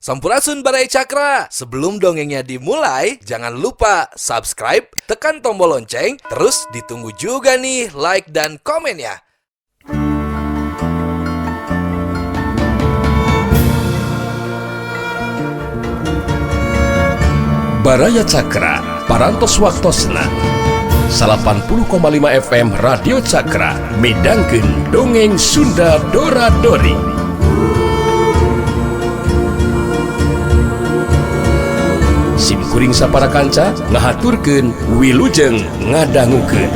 Sampurasun Baraya Cakra. Sebelum dongengnya dimulai, jangan lupa subscribe, tekan tombol lonceng, terus ditunggu juga nih like dan komennya. Baraya Cakra, Parantos Waktosna 80,5 FM Radio Cakra midangkeun dongeng Sunda Dora Dori. Sim kuring sapara kanca ngahaturkeun wilujeng ngadangukeun.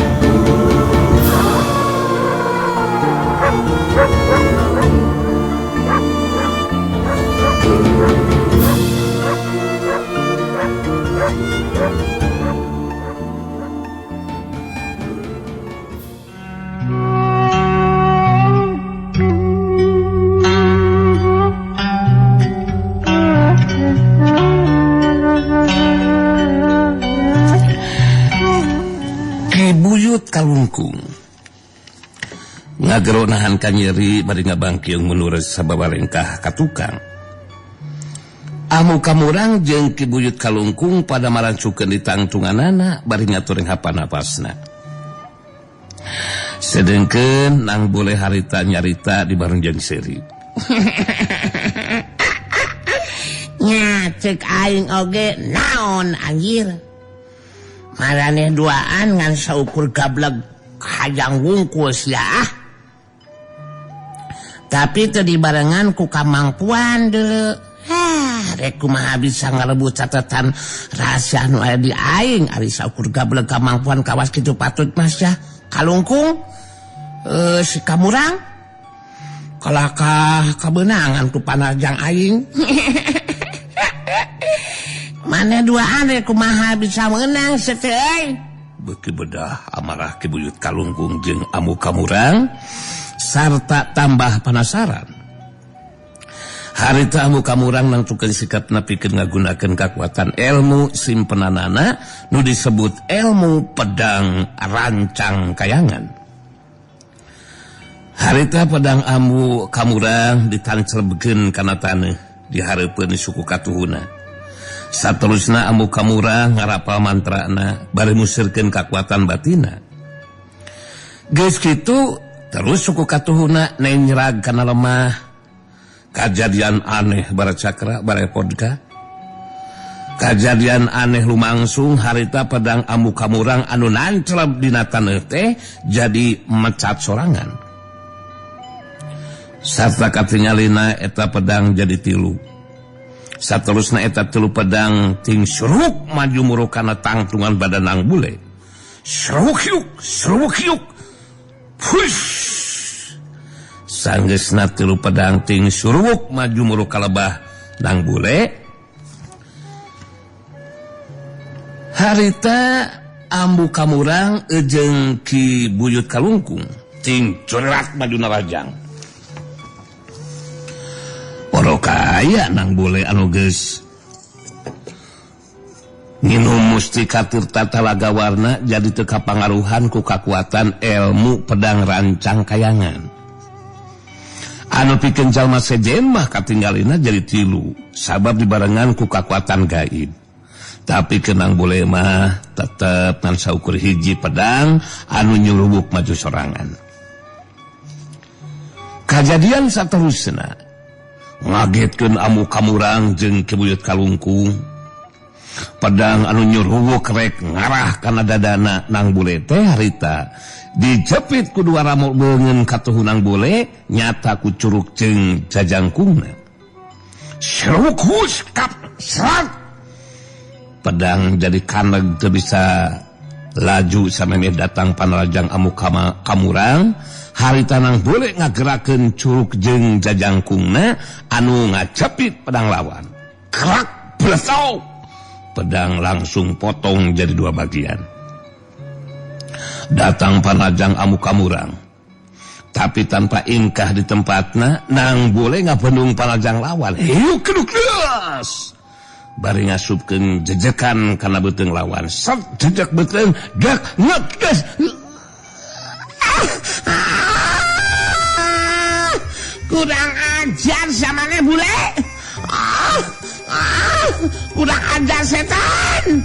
Ki Buyut Kalungkung ngagero nahan kanyeri bari ngabangkiung menurut sababalengkah ka tukang. Amu Kamurang jeung Ki Buyut Kalungkung pada marancukeun di tangtunganana bari ngatur hapan-napasna. Sedengkeun nang boleh harita nyarita di bareng jeung seuri. Nya cek aing oge naon anjir. Maraneh duaan ngan saukur gableg hayang wungkul sia ah. Tapi teu dibarengan ku kamangpuan deuleu. Hah, rek kumaha bisa ngarebut catatan rahasia nu aya di aing ari saukur gableg kamangpuan kawas kitu patut mas ya. Kalungkung si Kamurang kalakah kabeunangan ku panajang aing. Mana duaan rek kumaha bisa menang sete euy. Beuki bedah amarah Ki Buyut Kalungkung jeung Amu Kamurang sarta tambah penasaran. Harita Amu Kamurang nangtukeun sikapna pikeun ngagunakeun kakuatan ilmu simpenanana nu disebut ilmu pedang rancang kayangan. Harita pedang Amu Kamurang ditancelbekeun kana taneuh di hareupeun suku katuhuna. Saterusna Amu Kamurang ngarapal mantrana bari musirkeun kakuatan batina. Geus kitu terus suku katuhuna nenyerag kana lemah. Kajadian aneh bara cakra bare podka. Kajadian aneh lumangsung harita pedang Amu Kamurang anu nancleb dina taneuh teh jadi mecat sorangan. Sarta katingalina eta pedang jadi tilu. Saterusna eta tilu pedang ting seruk maju muruk kana tangtungan badan nang bule. Seruk yuk, seruk yuk. Hush. Sanggeusna tilu pedang ting suruk maju muruk kalebah nang bule. Harita Ambu Kamurang jeung Ki Buyut Kalungkung ting curat maju narajang. Poro kaya nang bule anu geus nginum mustika tirta talaga warna jadi teu kapangaruhan ku kakuatan ilmu pedang rancang kayangan. Anu pikeun jalma sejen mah katinggalina jadi tilu sabab dibarengan ku kakuatan gaib. Tapi kenang bule mah tetep ngan saukur hiji pedang anu nyurubuk maju sorangan. Kajadian saterusna ngagetkeun Amu Kamurang jeung Ki Buyut Kalungkung. Pedang anu nyurubuk rek ngarah kana dadana nang bule teh harita dijepit ku dua ramo beungeun katuhu nang bule nyata ku curug jeung jajangkungna. Seruk hus kap serat. Pedang jadi kaneg teu bisa laju samemeh datang panarajang Amu Kamurang. Harita nang bule ngagerakeun curug jeung jajangkungna anu ngajepit pedang lawan. Kerak blesau. Pedang langsung potong jadi dua bagian. Datang panajang Amu Kamurang, tapi tanpa ingkah di tempatna nang bule ngabendung panajang lawan. Hiu keduk geus. Bari ngasupkeun jejekan kana beuteung lawan. Set jejek beuteung gak ngeges. Kurang ajar samane bule. Kurang ajar setan.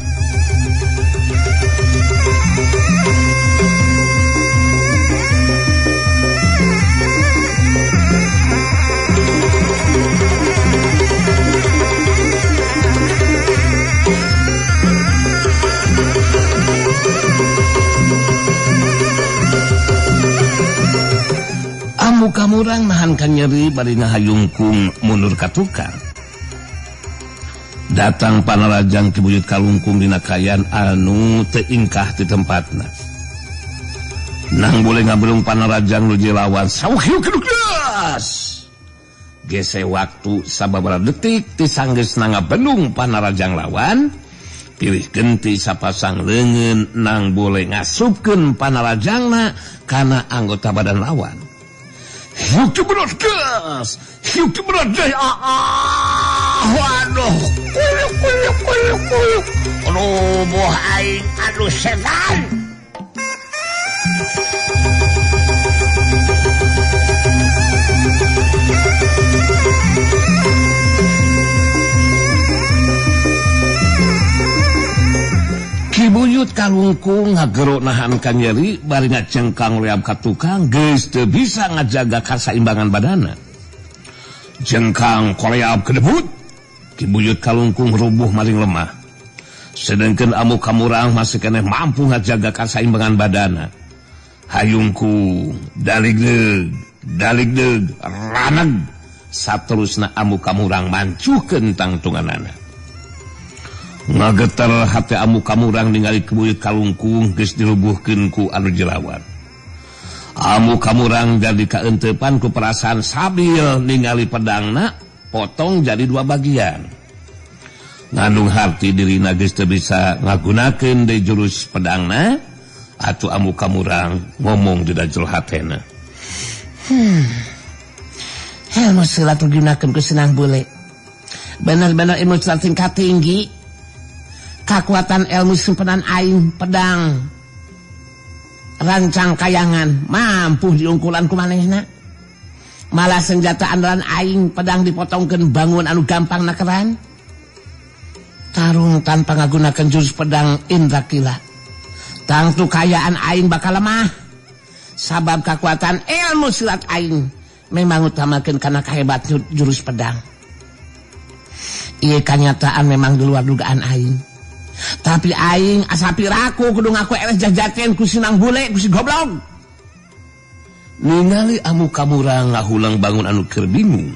Amu kamurang nahan kanyeri bari ngahayungkung mundur ka tukang. Datang panarajang Ki Buyut Kalungkung dina kayan anu teu ingkah ti tempatna. Nang boleh ngaberung panarajang nu lawan sauh hiu kedukdas. Gese waktu sababaraha detik ti sanggeusna ngabendung panarajang lawan, pilih genti sapasang leungeun nang boleh ngasupkeun panarajangna kana anggota badan lawan. Hiu kedukdas, hiu kedukdas. Waduh, kuyuk kuyuk kuyuk kuyuk. Aduh, boh aing, aduh setan. Ki Buyut Kalungkung ngagero nahan kanyeri bari ngacengkang leab ka tukang geus teu bisa ngajaga kasaimbangan badana. Jengkang koleab kedebut, Ki Buyut Kalungkung rubuh maling lemah. Sedangkan Amu Kamurang masih keneh mampu ngajaga kasaimbangan badana. Hayungku daligdeug daligdeug raneg saterusna Amu Kamurang mancuhkeun tangtunganana. Ngageter hate Amu Kamurang ningali Ki Buyut Kalungkung geus dirubuhkeun ku anu jelawan. Amu Kamurang jadi kaenteupan ku perasaan sabil ningali pedangna potong jadi dua bagian. Ngandung harti dirina geus teu bisa ngagunakeun deui jurus pedangna, atuh Amu Kamurang ngomong dina jero hatena. Ilmu silat digunakeun ku Senang Bule. Bener-bener ilmu silat tingkat tinggi. Kakuatan ilmu simpenan aing pedang rancang kayangan mampu diungkulan ku manehna. Malah senjata andalan aing pedang dipotongkeun bangun anu gampang nakeran. Tarung tanpa ngagunakeun jurus pedang Indrakila. Tangtu kayaan aing bakal lemah. Sabab kakuatan ilmu silat aing memang utamakeun kana kahebat jurus pedang. Ieu kanyataan memang di luar dugaan aing. Tapi aing asa piraku kudu ngaku eleh jajakeun ku Sinang Bule ku si goblok. Ningali Amu Kamurang ngahulang bangun anu keur bingung.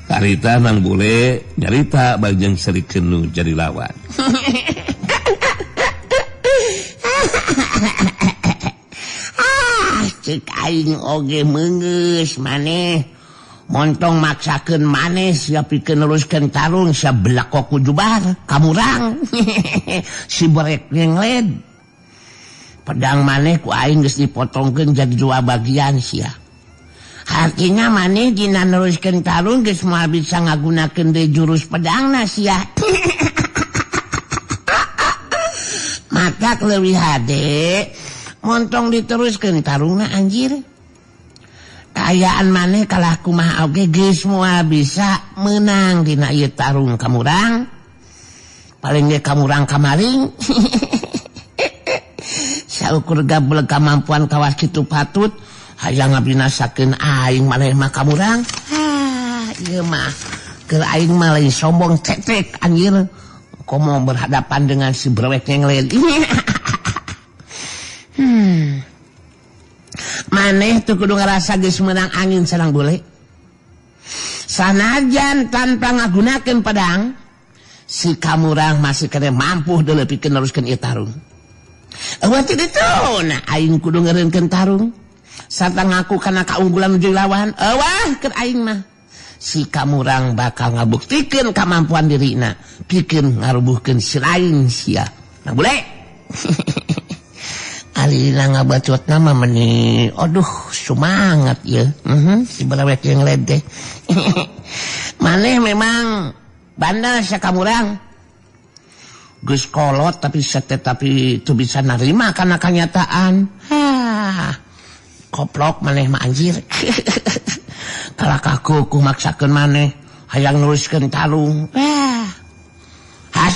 Karita Nang Bule nyarita bajeng serikeun nu jadi lawan. Ah, cek aing oge meunggeus maneh. Montong maksakeun maneh sia pikeun neruskeun tarung sia belakok ku jubar kamurang. Si berek nyengled. Pedang maneh ku aing geus dipotongkeun jadi dua bagian sia. Artinya maneh dina neruskeun tarung geus moal bisa ngagunakeun deui jurus pedangna sia. Matak leuwih hade montong diteruskeun tarungna anjir. Kaayaan maneh kalah kumaha oge geus moal bisa menang dina ieu tarung kamurang. Paling ge kamurang kamaring. Saukur gablek kamampuan kawas kitu patut hayang ngabinasakeun aing maneh mah kamurang. Ah, ieu mah keur aing mah lain sombong cetek anjir. Komo berhadapan dengan si brewek nyenglet. Maneh tuh kudu ngerasa geus menang angin Sarang Bule. Sanajan tanpa ngagunakeun pedang, si kamurang masih kena mampu deuleu pikeun neruskeun ieu tarung. Eueuh ti ditu, nah aing kudu ngeureunkeun tarung. Sarta ngaku kana kaunggulan jeung lawan, eueuh keur aing mah. Si kamurang bakal ngabuktikeun kamampuan dirina pikeun ngarubuhkeun si lain sia. Nah Bule. Alina ngabacot nama meni, aduh semangat ya, si belawek yang lede. Maneh memang bandel sia kamurang. Geus kolot tapi sete tapi itu bisa narima karena kenyataan. Hah, koplok maneh mah anjir. Kalakah ku maksakeun maneh hayang neruskeun tarung. Ah.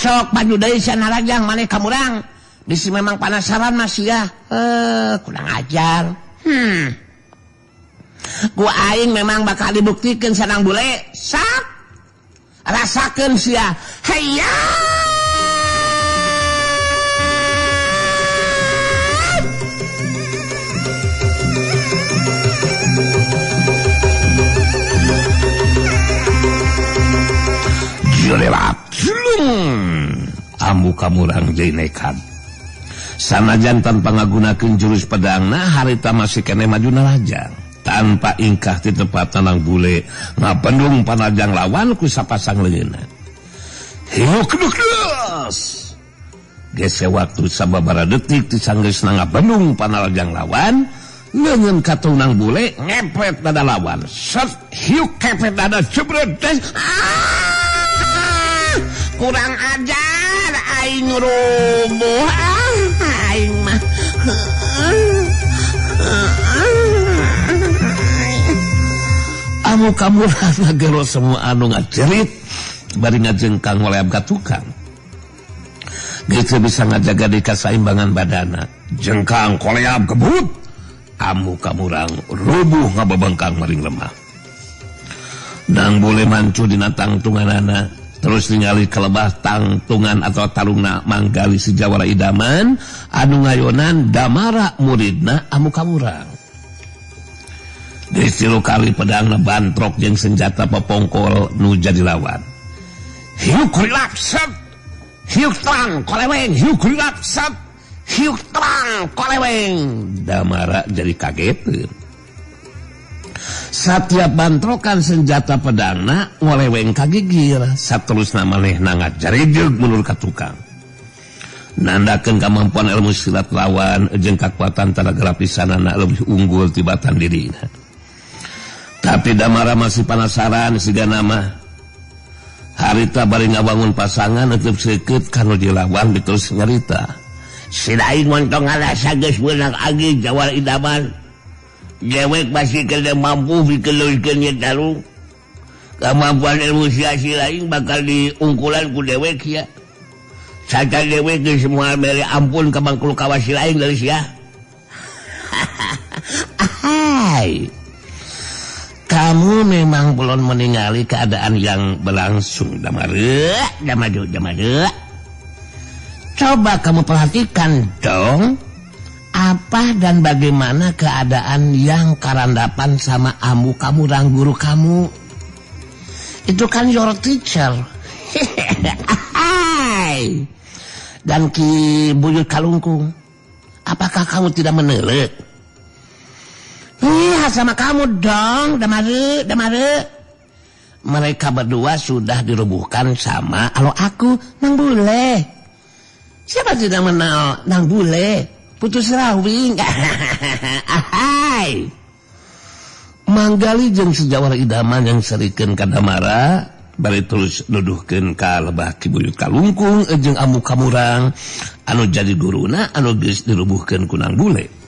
Sok maju deui sia narajang maneh kamurang. Bisi memang penasaran masih ya. Kurang ajar. Ku aing memang bakal dibuktikan sanang bule. Sok rasakeun sia. Hayya. Jelewat jelung ambu kamurang jadi nekat. Sanajan tanpa ngagunakeun jurus pedangna harita masih kene maju narajang. Tanpa ingkah di tempat tanang bule ngapendung panajang lawan ku sapasang leungeunna. Hiuk dukdes. Gese waktu sababaraha detik ti sanggeusna ngapendung panajang lawan, leungeun katunang bule ngepet dada lawan. Set hiuk kepet dada jebret. Kurang ajar aing rubuh aing mah. Amu kamurang ngagero semua anu ngajerit bari ngajengkang ngoleab ka tukang. Geus bisa ngajaga di kasaimbangan badana. Jengkang koleab kebut. Amu kamurang rubuh ngabebengkang maring lemah. Nang bule mancu dina tangtunganana terus ningali kelebah tangtungan atau tarungna manggali si jawara idaman anu ngayonan damara muridna amu kamurang. Geus tilu kali pedangna bantrok jeung senjata popongkol nu jadi lawan. Hiuk rilapsep, hiuk terang koleweng, hiuk rilapsep, hiuk terang koleweng. Damara jadi kageteun. Setiap bantrokan senjata pedangna ngoleweng kagigir, saterusna manehna ngajarejeug mundur ka tukang. Nandakeun kamampuan ilmu silat lawan jeung kakuatan tanaga lapisanana leuwih unggul tibatan dirina. Tapi Damara masih penasaran siga nama. Harita bari ngabangun pasangan eueup seukeut kanu dilawan diterus nyarita. Si aing montong ngarasa geus beunang agi jawara idaman. Dewek masih kena mampu dikeluhkeun nya tarung. Kemampuan ilmu sia-sia lain bakal diungkulan ku dewek sia. Saca dewek geus moal mere ampun ka bangkul kawasi lain dari sia. Hai. Kamu memang belum meninggali keadaan yang berlangsung, Damara. Damadu, Damadu. Coba kamu perhatikan dong. Apa dan bagaimana keadaan yang karandapan sama ambu kamu dan guru kamu? Itu kan your teacher. Dan Ki Buyut Kalungkung. Apakah kamu tidak menelik? Iya sama kamu dong, Damare, Damare. Mereka berdua sudah dirubuhkan sama alo aku, Nang Bule. Siapa tidak mengenal Nang Bule? Putus rawing. Ahai. Manggali jeung sejawara idaman yang serikeun ka Damara, bari terus nuduhkeun ka lebah Ki Buyut Kalungkung jeung Ambu Kamurang anu jadi guruna anu geus dirubuhkeun ku Nang Bule.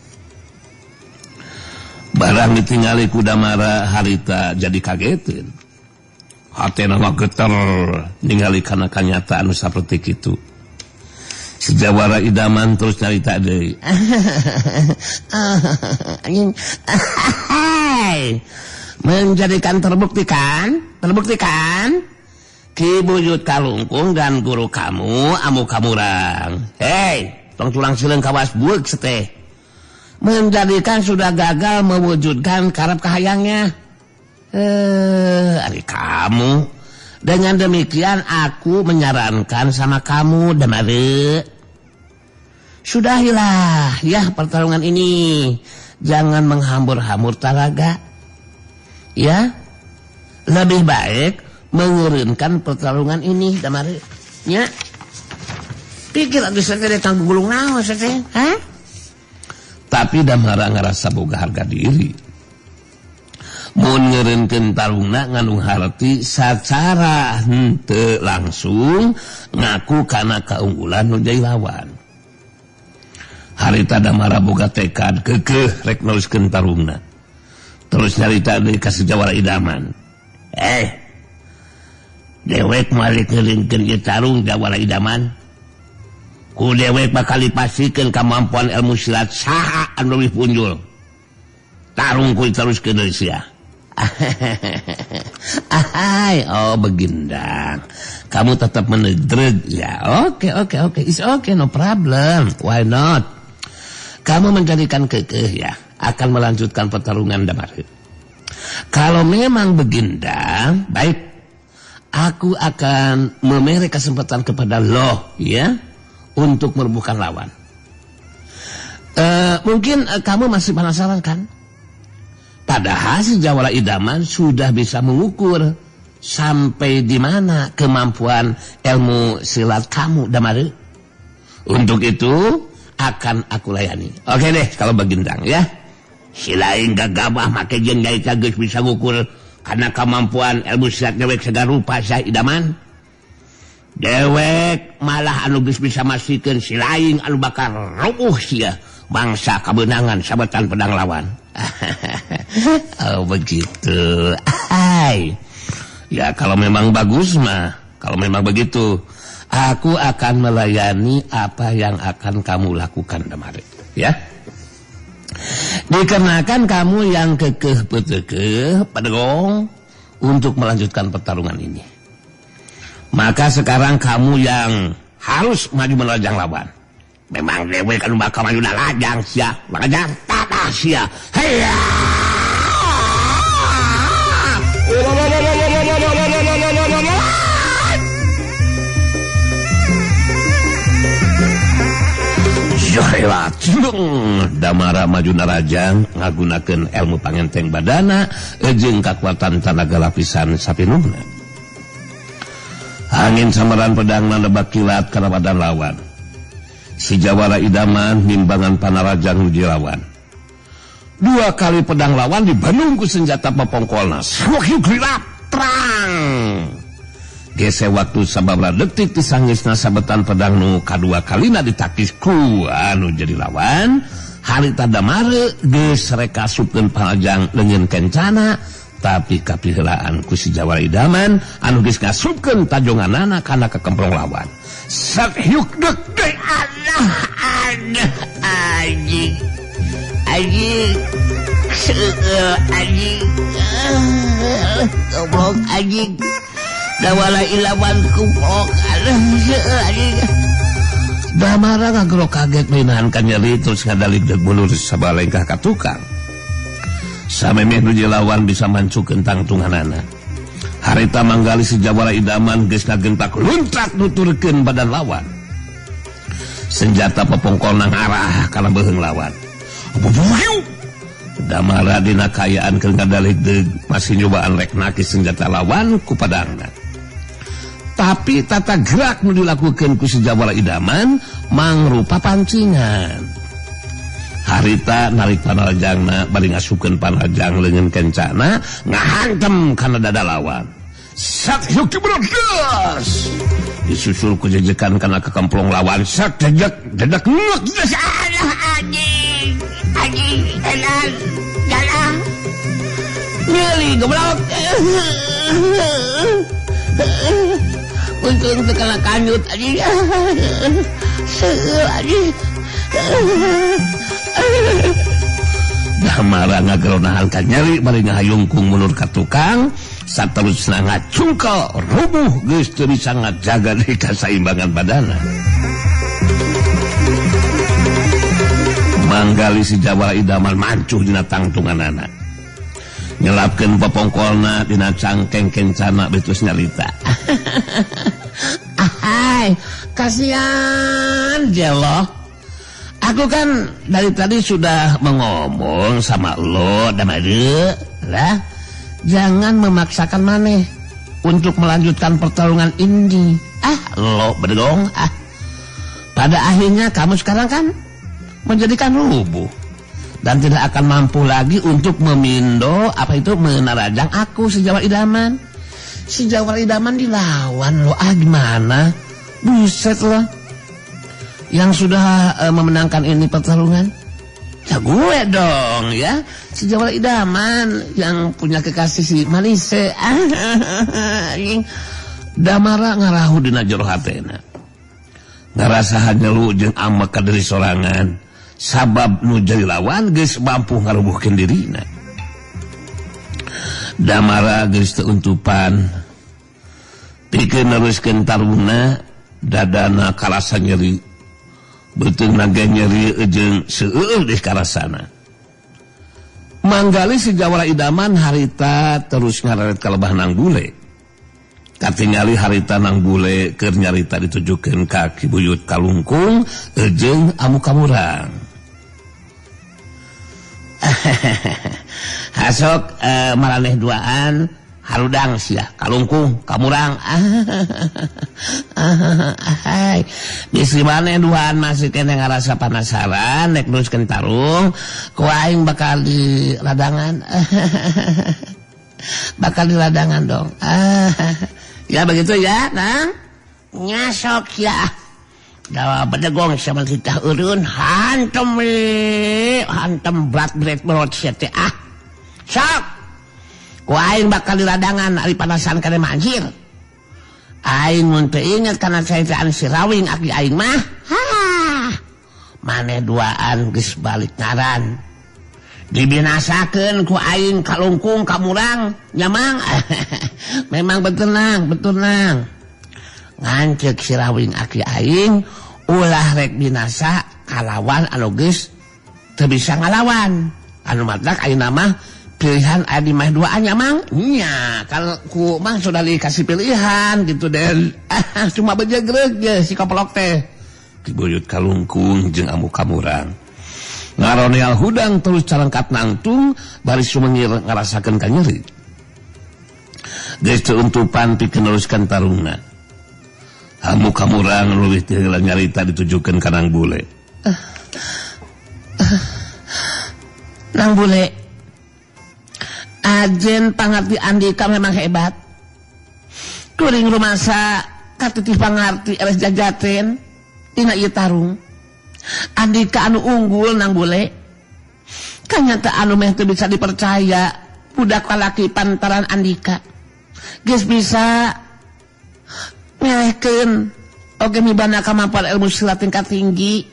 Barang ditingali ku Damara harita jadi kageteun. Hatena mah geter ningali kana kanyataan anu saperti kitu. Sejawara idaman terus nyarita deui. Menjadikan terbuktikan, terbuktikan Ki Buyut Kalungkung dan guru kamu Ambu Kamurang. Hei, tong tulang sileung kawas bueuk seteh. Menjadikan sudah gagal mewujudkan karep kahayangnya. Ari kamu. Dengan demikian aku menyarankan sama kamu, Damare. Sudahilah ya pertarungan ini. Jangan menghambur-hambur talaga. Ya. Lebih baik mengurunkan pertarungan ini, Damare. Ya. Pikir atuh teh datang gulung naon teh, hah? Tapi Damara ngarasa boga harga diri. Mun ngeureunkeun tarungna ngandung harti sacara henteu langsung ngaku kana kaunggulan nu jadi lawan. Harita Damara boga tekad keukeuh rek neruskeun tarungna. Terus nyarita deui ka sejawara idaman. Dewek malik ngeringkeun ieu tarung Jawara Idaman. Ku dewek bakal dipastikeun kemampuan ilmu silat saha anu leuwih punjul. Tarung ku diteruskeun deui sia. Ahai, oh begindang. Kamu tetap menedreg ya. Oke, oke, oke. It's okay, no problem. Why not? Kamu menjadikan kekeh ya, akan melanjutkan pertarungan Damar. Kalau memang begindang, baik. Aku akan memberi kesempatan kepada lo ya untuk merebuhkan lawan. Mungkin kamu masih penasaran kan? Padahal si Jawara Idaman sudah bisa mengukur sampai di mana kemampuan ilmu silat kamu, Damar. Untuk itu akan aku layani. Oke deh kalau begindang ya. Si lain gagabah make jeung gaita geus bisa ngukur karena kemampuan ilmu silat dewek segala rupa Syah Idaman. Dewek malah anu geus bisa masikeun si lain anu bakal rubuh sia bangsa kabeunangan sabetan pedang lawan. Oh begitu. Hai. Ya kalau memang bagus mah, kalau memang begitu, aku akan melayani apa yang akan kamu lakukan Damar. Ya. Dikarenakan kamu yang kekeh petekeh pedegong untuk melanjutkan pertarungan ini. Maka sekarang kamu yang harus maju menerjang lawan. Memang dewek anu bakal maju nalajang sia, makanya tatah sia. Heya! Damara maju narajang ngagunakeun ilmu pangenteng badana jeung kakuatan tanaga lapisan sapinuhna. Angin sambaran pedangna nebak kilat kana badan lawan. Si Jawara Idaman nimbangan panarajang nu lawan. Dua kali pedang lawan dibandung ku senjata pepongkolna. Swak terang. Gese waktu sababaraha detik tisangisna sabetan pedang nu kadua kalina ditakis ku anu jadi lawan. Harita Damara geus rek kasupkeun panajang leungeun kencana, tapi kapiheulaan ku si Jawara Idaman anu geus ngasupkeun tajonganana kana kekemplong lawan. Sat hyuk dek deui Allah aduh anjing anjing seueuh anjing goblok anjing Dawala ilawan kuplok aduh anjing. Damara ngagero kaget menahan kanyeri terus ngadalik deuk bulur sabalengkah ka tukang. Samemeh nu lawan bisa mancukeun tangtunganana. Harita manggali si Jawara Idaman geus ngagentak luntak nuturkeun badan lawan. Senjata pepongkolna ngarah kana beuheung lawan. Damara dina kaayaan keur ngadalik deuk masih nyobaan rek nakis senjata lawan ku padangna. Tapi tata gerak nu dilakukan ku si Jawara Idaman mangrupa pancingan. Harita narik panarajangna bari ngasupkeun panarajang leungeun kencana ngahantem kana dada lawan. Sat hyuk das. Disusul ku jejekan kana kekemplong lawan. Sat jejek dedek ngek geus alah anjing. Anjing edan jalan. Nyeli goblok. Untung teu kana kanyut anjing. Seueuh anjing. Damara ngagero nahan ka nyeri bari ngahayungkung mundur ka tukang saterusna ngacungkel rubuh geus teu bisa ngajaga deui kasaimbangan badana. Manggali si Jawara Idaman mancuh dina tangtunganana. Nyelapkeun popongkolna dina cangkeng kencana betus nyalita. Ahai, kasihan jelo. Aku kan dari tadi sudah mengomong sama lo, Damara, lah. Jangan memaksakan maneh untuk melanjutkan pertarungan ini. Ah, lo berdong. Ah. Pada akhirnya kamu sekarang kan menjadikan rubuh dan tidak akan mampu lagi untuk memindo apa itu menarajang aku si Jawara Idaman. Si Jawara Idaman dilawan lo, ah gimana? Buset lo. Yang sudah memenangkan ini pertarungan ya gue dong ya, si Jawara Idaman yang punya kekasih si Manise. Damara ngarahu dina jero hatena. Ngarasa hanyelu jeung amek ka diri sorangan sabab nu jadi lawan geus mampu ngarubuhkeun dirina. Damara geus teu untupan pikeun neruskeun tarungna, dadana karasa nyeri, beuteungna ge nyeri jeung seueuh deui karasana. Manggali si jawara idaman harita terus ngararet ka lebah Nang Bule. Katingali harita Nang Bule keur nyarita ditujukeun ka Ki Buyut Kalungkung jeung Amu Kamurang. Hasok maraneh duaan harudang sia Kalungkung Kamurang. Hai bisi maneh duaan masih keneh ngarasa panasaran nek neruskeun tarung ku aing bakal di ladangan. Bakal di ladangan dong. Ya begitu ya, Nang. Nyasok ya. Dawa bedegong sama kita urun hantem hantem berat-berat berot sia teh ah. Sok. Ku aing bakal di ladangan ari panasan kana manjir. Aing mun teu inget kana cairan si Rawing aki aing mah. Ha. Maneh duaan geus balik ngaran. Dibinasakeun ku aing Kalungkung Kamurang nyamang. Memang betul Nang, betul Nang. Ngancek si Rawing aki aing ulah rek binasa kalawan anu geus teu bisa ngalawan. Anu matak ayeuna mah pilihan aya di mah duaan nya Mang. Nya, kalau ku Mang sudah dikasih pilihan gitu den. Cuma bejegreg ge si kopelok teh. Ki Buyut Kalungkung jeung Amu Kamurang. Ngaroneal hudang terus carangkat nangtung bari sumengir ngarasakeun kanyeri. Geus teu untupan pikeun neruskeun tarungna. Amu Kamurang leuwih teu heula nyarita ditujukeun ka Nang Bule. Nang Bule, ajen pangarti Andika memang hebat. Kuring rumasa katitih pangarti eres jajaten dina ieu tarung. Andika anu unggul Nang Bule. Kanyata anu meh teu bisa dipercaya budak lalaki pantaran Andika. Geus bisa ngelehkeun oge mibana kemampuan ilmu silat tingkat tinggi.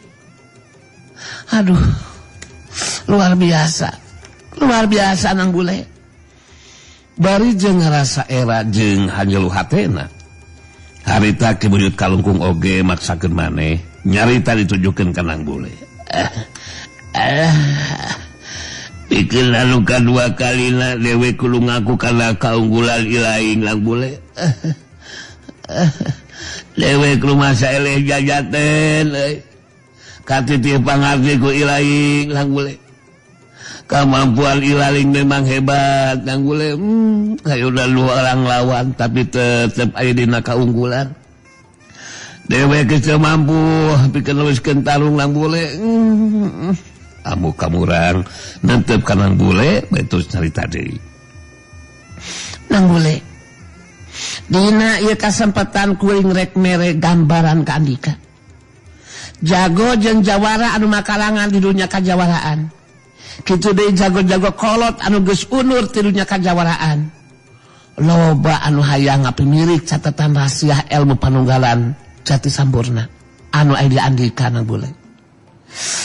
Aduh, luar biasa. Luar biasa Nang Bule. Bari jeung ngarasa era jeung hanjelu hatena. Harita Ki Buyut Kalungkung oge maksakeun maneh nyarita ditujukeun ka Nang Bule. Pikeun anu kadua kalina dewe kudu ngaku kana kaunggulan ilaing Nang Bule. Dewe rumasa eleh jajaten euy. Katitih pangarti ku ilaing Nang Bule. Kemampuan ilaling memang hebat Nang Bule. Kayak udah dua orang lawan tapi tetep aya dina kaunggulan. Dewe geus mampu pikeun neruskeun tarung Nang Bule. Amu Kamurang nentep ka Nang Bule bae terus carita deui. Nang Bule, dina ieu kasempatan kuring rek mere gambaran ka Andika. Jago jeung jawara anu makalangan di dunya kajawaraan. Kitu deui jago-jago kolot anu geus unur ti dunya kajawaraan. Loba anu hayang ngapimirik catatan rahasia ilmu panunggalan Jati Sampurna anu aya di Andika Nang Bule.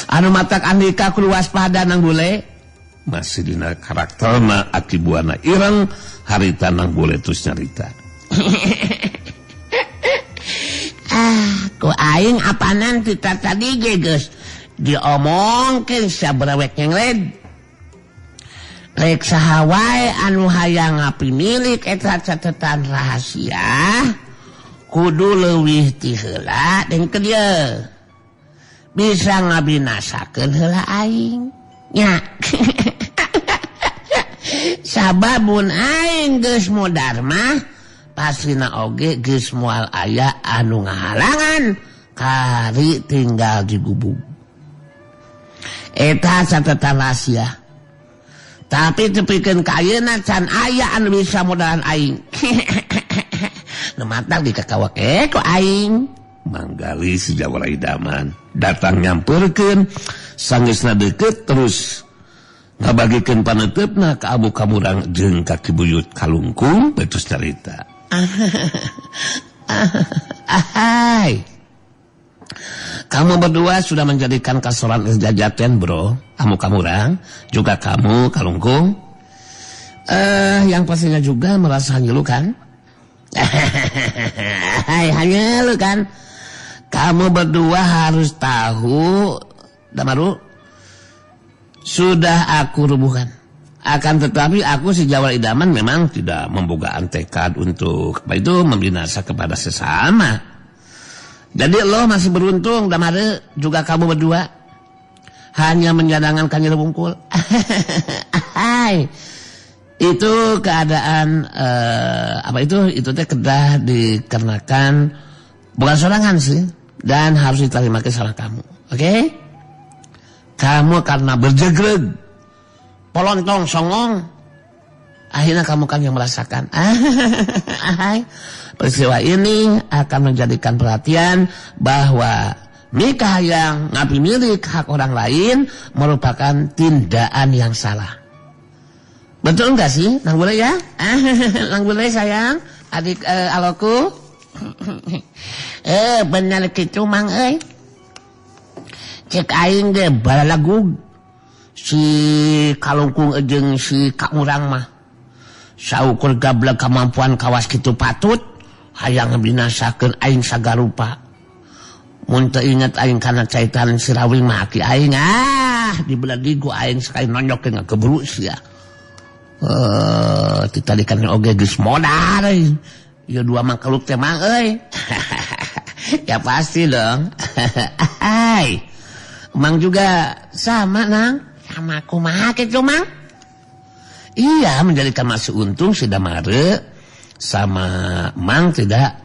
Anu matak Andika kudu waspada Nang Bule. Masih dina karakterna Aki Buana ireng harita Nang Bule terus nyarita. Ah, ku aing apanan ti tadi ge geus diomongkeun sabrewek nyengled. Rek saha wae anu hayang ngapimilik eta catatan rahasia kudu leuwih ti heula deung ke dieu. Bisa ngabinasakeun heula aing nya. Sababun aing geus modar mah pastina oge geus moal aya anu ngahalangan kari tinggal di gubuk. Eta catatan rahasia. Tapi tepikeun ka ayeuna can aya anu bisa modalan aing. Nu matak dikakawak ku aing. Manggali si jawara idaman datang nyamperkeun sanggeusna deukeut terus ngabagikeun paneuteup ka Abu Kamurang jeung ka Ki Buyut Kalungkung betus carita. Ahai. Kamu berdua sudah menjadikan kasoran jajaten, bro. Kamu kamurang, juga kamu kalungkung. Yang pastinya juga merasa ngilu kan? Hai, hanya lu kan. Kamu berdua harus tahu, Damaru, sudah aku rubuhkan. Akan tetapi aku si Jawara Idaman memang tidak membukaan tekad untuk apa itu membinasa kepada sesama. Jadi lo masih beruntung, Damaru, juga kamu berdua hanya menyadangan kanjeng bungkul. Hai. Itu keadaan apa itu teh kedah dikarenakan bukan sorangan sih, dan harus diterima kesalahan kamu. Oke? Okay? Kamu karena berjegreg, polontong, songong, akhirnya kamu kan yang merasakan. Peristiwa ini akan menjadikan perhatian bahwa nikah yang ngapi milik hak orang lain merupakan tindakan yang salah. Betul enggak sih? Nang boleh ya? Nang boleh sayang, adik aloku. Benar gitu mang euy. Cek aing ge balalagu si kalungkung jeung si kaurang mah. Saukur gablek kemampuan kawas kitu patut hayang binasakeun aing sagarupa. Mun teu inget aing kana caitan si Rawing mah aki aing dibeladigu aing sekali nonyok ngagebru sia. Ditalikan oge geus modar euy. Ieu dua mangkeluk teh mang euy. Ya pasti dong. Hai. Mang juga sama nang, sama kumaha kitu mang. Iya, menjadikan masih untung si Damare sama mang tidak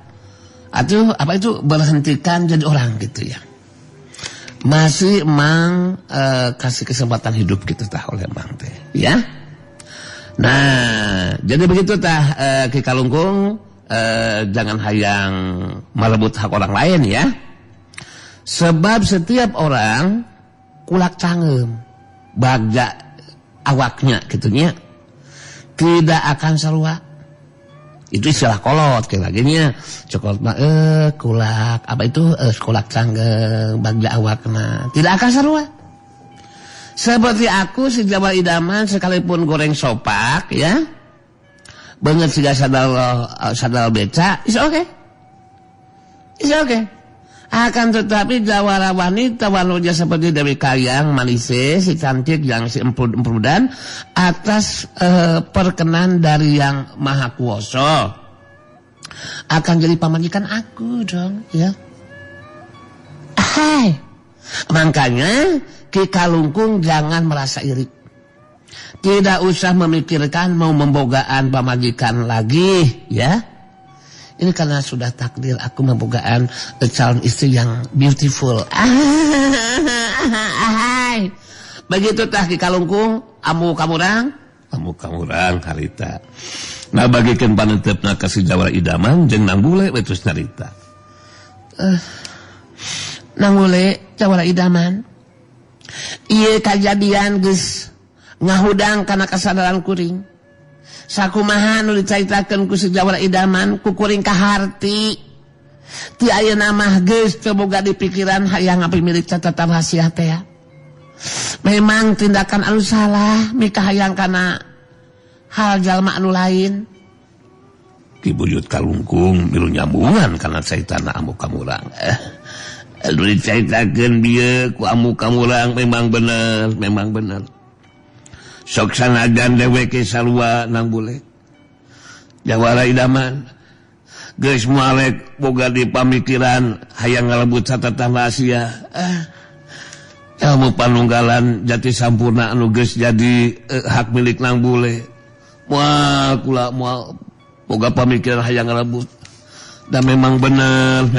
atau apa itu berhentikan jadi orang gitu ya. Masih mang kasih kesempatan hidup gitu tah oleh mang teh, ya. Nah, jadi begitu tah Ki Kalungkung, jangan hayang merebut hak orang lain ya. Sebab setiap orang kulak cangem bagja awaknya gitunya tidak akan sarua. Itu istilah kolot kayak laginya cokot mah kulak apa itu kulak cangkem bagja awakna tidak akan sarua. Seperti aku si Jawara Idaman sekalipun goreng sopak ya banget siga sadal beca is okay. Is okay. Akan tetapi jawara wanita wanuja seperti Dewi Kayang, Manise, si cantik yang si empud-empudan atas perkenan dari yang Maha Kuasa akan jadi pamajikan aku dong ya. Hai. Makanya Ki Kalungkung jangan merasa iri. Tidak usah memikirkan mau membogaan pamajikan lagi ya. Ini karena sudah takdir aku membogaan calon istri yang beautiful. Begitu tah Ki Kalungkung, amu kamurang harita. Nah bagikeun paneuteup ka si Jawara Idaman jeung Nang Bule we terus nyarita. Nang Bule Jawara Idaman. Ieu kajadian geus ngahudang kana kasadaran kuring. Sakumaha nu dicaritakeun ku si Jawara Idaman ku kuring kaharti. Ti ayeuna mah geus teu boga di pikiran hayang ngapimilik catatan rahasia teh. Memang tindakan anu salah mikahayang kana hal jalma anu lain. Ki Buyut Kalungkung milu nyambungan kana caritana amu kamurang. Nu dicaritakeun bieu ku amu kamurang memang bener, memang bener. Sok sanajan dheweke sarua Nang Bule. Jawara Idaman geus moalek boga di pamikiran hayang ngalebut catatan rahasia. Ilmu panunggalan jati sampurna anu geus jadi hak milik Nang Bule. Moal kula moal boga pamikiran hayang ngalebut. Da memang bener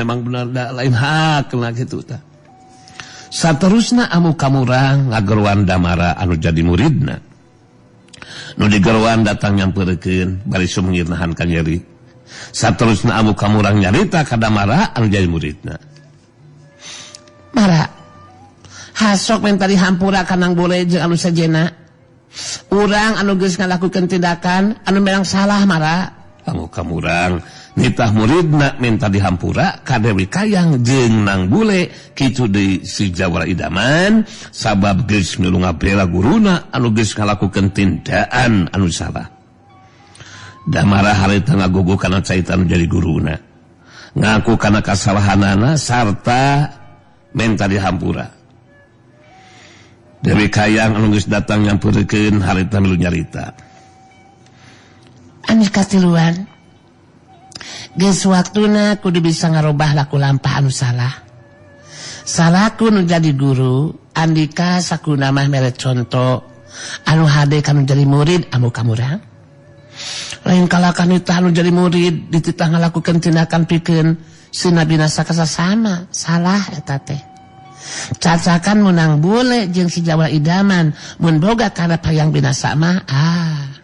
da lain hak kena kitu tah. Saterusna amu kamurang ngageruan Damara anu jadi muridna. Nu digeruan datang nyampeurekeun bari sumengir nahan ka nyeri. Saterusna amu kamurang nyarita ka Damara anu jadi muridna. Mara hasok minta dihampura ka Nang Bule jeung anu sejenna. Urang anu geus ngalakukeun tindakan anu memang salah Mara. Kamu kamurang nitah muridna minta dihampura ka Dewi Kayang jeung Nang Bule kitu deui si Jawara Idaman sabab geus milu ngabela guruna anu geus ngalakukeun tindakan anu salah. Damara harita ngagugu kana carita nu jadi guruna. Ngaku kana kasalahanana sarta minta dihampura. Dewi Kayang anu geus datang nyampurkeun harita milu nyarita. Anis katiluan geus waktuna kudu bisa ngarobah laku lampah anu salah. Salaku nu jadi guru, Andika sakuna mah mere conto anu hade kanu jadi murid amu kamurang. Lain kalakan nitah anu jadi murid dititah ngalakukeun tindakan pikeun sina binasa kasasama, salah eta teh. Cacakan menang bule jeung si Jawara Idaman mun boga kana payang binasa mah ah.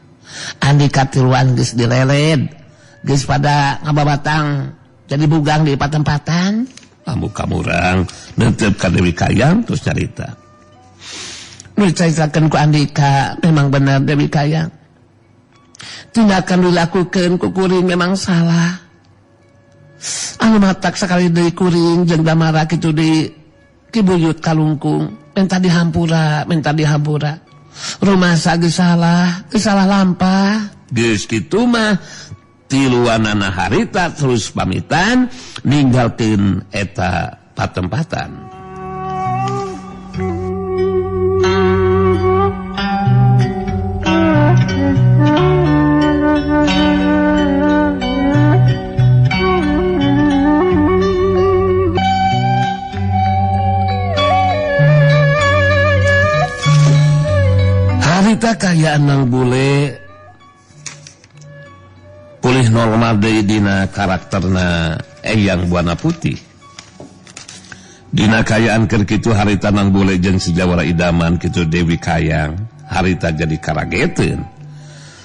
Andika tiluan geus dileled geus pada ngababatang jadi bugang di patempatan. Ambu kamurang netep ka Dewi Kayang terus carita. Nu dicaritakeun ku Andika memang benar Dewi Kayang. Tindakan dilakukeun ku kuring memang salah. Anu matak sakali deui kuring jeung Damara kitu di kibuyut kalungkung minta dihampura, minta dihampura. Rumah geus salah, geus salah lampah. Geus kitu mah tiluanana harita terus pamitan ninggalkeun eta patempatan. Harita kayaan Nang Bule pulih normal deui dina karakterna Eyang Buana Putih. Dina kayaan keur kitu harita Nang Bule jeung si Jawara Idaman kitu Dewi Kayang harita jadi karageteun.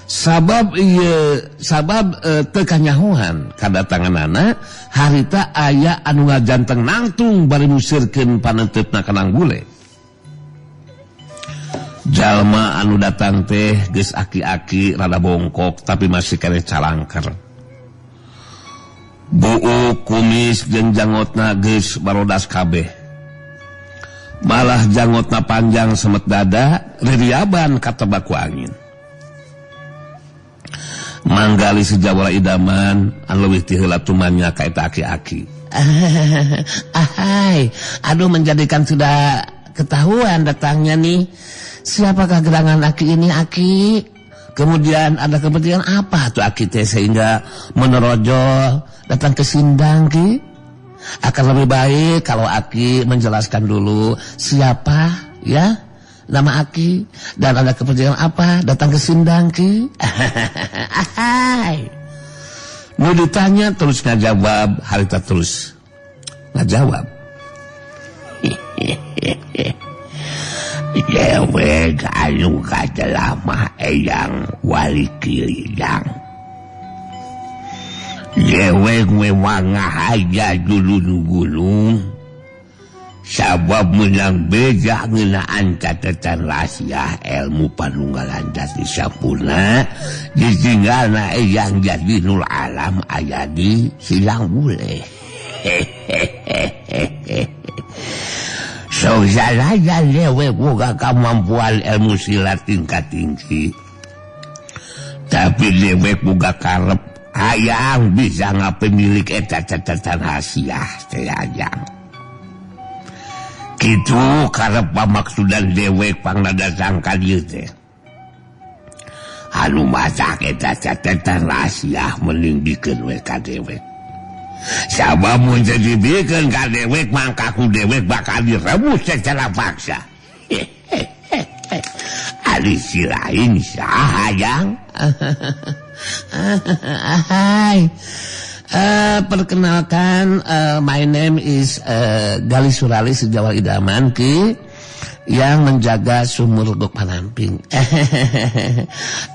Sabab ieu sabab teu kanyahohan kadatanganana harita aya anu ngajanteng nangtung bari musirkeun panenteupna ka Nang Bule. Jalma anu datang teh geus aki-aki rada bongkok tapi masih keneh calangker. Buuk kumis jeung jangotna geus barodas kabeh. Malah jangotna panjang semet dada ririaban katebak ku angin. Manggali si Jawara Idaman anu leuwih ti heula tumanya ka eta aki-aki. Ahai, aduh menjadikan sudah ketahuan datangnya nih. Siapakah gerangan aki ini aki? Kemudian ada kepentingan apa tuh aki teh sehingga menerojol datang ke Sindang ki? Akan lebih baik kalau aki menjelaskan dulu siapa ya nama aki dan ada kepentingan apa datang ke Sindang ki? Ahai. Mau ditanya terus ngajawab, harita terus ngajawab. Dewek anu kacelamah Eyang Wali Kiliyang. Dewek memang ngahaja dulun gunung. Sabab menang beja ngeunaan catatan rahasia ilmu panunggalan jati sampurna ditinggalna Eyang jadi nul alam aya di Silang Bule. Hehehehe. Saudara dewek boga kemampuan ilmu silat tingkat tinggi. Tapi dewek boga karep hayang bisa ngapemilik eta catatan rahasia teh hayang. Kitu karep pamaksudan dewek pangdadatang ka dieu teh. Anu masak eta catatan rahasia mending dikeun we ka dewek. Sabab mun jadi bikin ka dewek mangka ku dewek bakal direbus secara paksa. Ari si lain saha jang? Hai. Perkenalkan my name is Gali Surali Sejawara Idaman ki yang menjaga sumur Gok Panamping.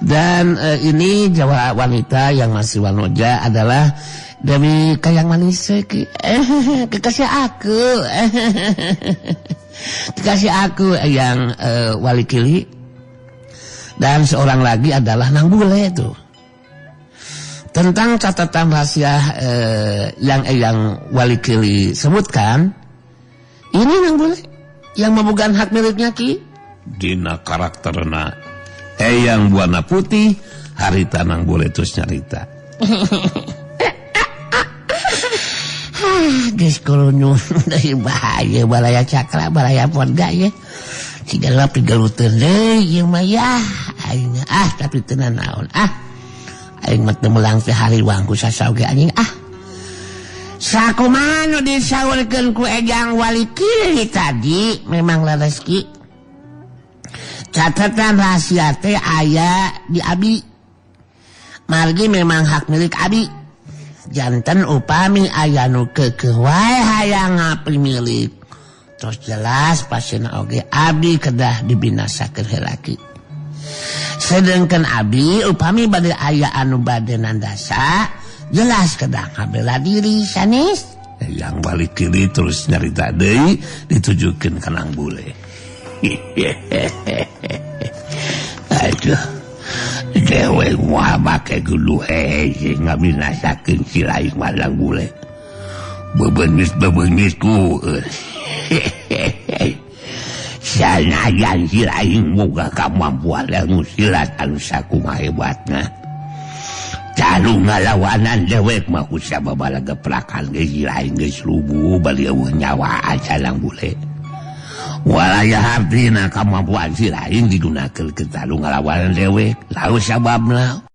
Dan ini Jawa wanita yang masih wanoja adalah Dewi Kayang Manise ki. Kekasih aku. Kekasih aku yang Wali Kili. Dan seorang lagi adalah Nang Bule tuh. Tentang catatan rahasia yang Eyang Walikili sebutkan, ini yang boleh yang memegang hak miliknya Ki. Dina karakterna Eyang Buana Putih harita Nang Bule terus nyarita. Geus kurunyun deui bahaya Baraya Cakra baraya Podga ye. Cigala pigeluteun deui ieu mah yah aing ah tapi teu naon ah. Aing mah teu melang teh hariwang ku sasaoge anjing ah. Sakumaha nu disaurkeun ku Eyang Walikili tadi memang leres Ki. Catatan rahasia teh aya di abi. Margi memang hak milik abi. Janten upami aya nu keukeuh wae hayang ngapimilik. Terus jelas pasina oge abi kedah dibinasakeun heula Ki. Sedengkeun abi upami bade aya anu bade nandasa jelas kedah ngabela diri sanes. Eyang Walikili terus nyarita deui ditujukeun ka Nang Bule. Aduh, dewek moal make geluh hese ngabinasakeun si lain mah Nang Bule. Bebeungis-bebeungis ku. Sanajan si lain boga kamampuan ilmu silat anu sakumaha hebatna. Calu ngalawanan dewek mah ku sababaraha geprakan ge si lain geus rubuh bali eueuh nyawa aja Nang Bule. Walaya hartina kamampuan si lain digunakeun ke talu ngalawanan dewek. Lalu sababna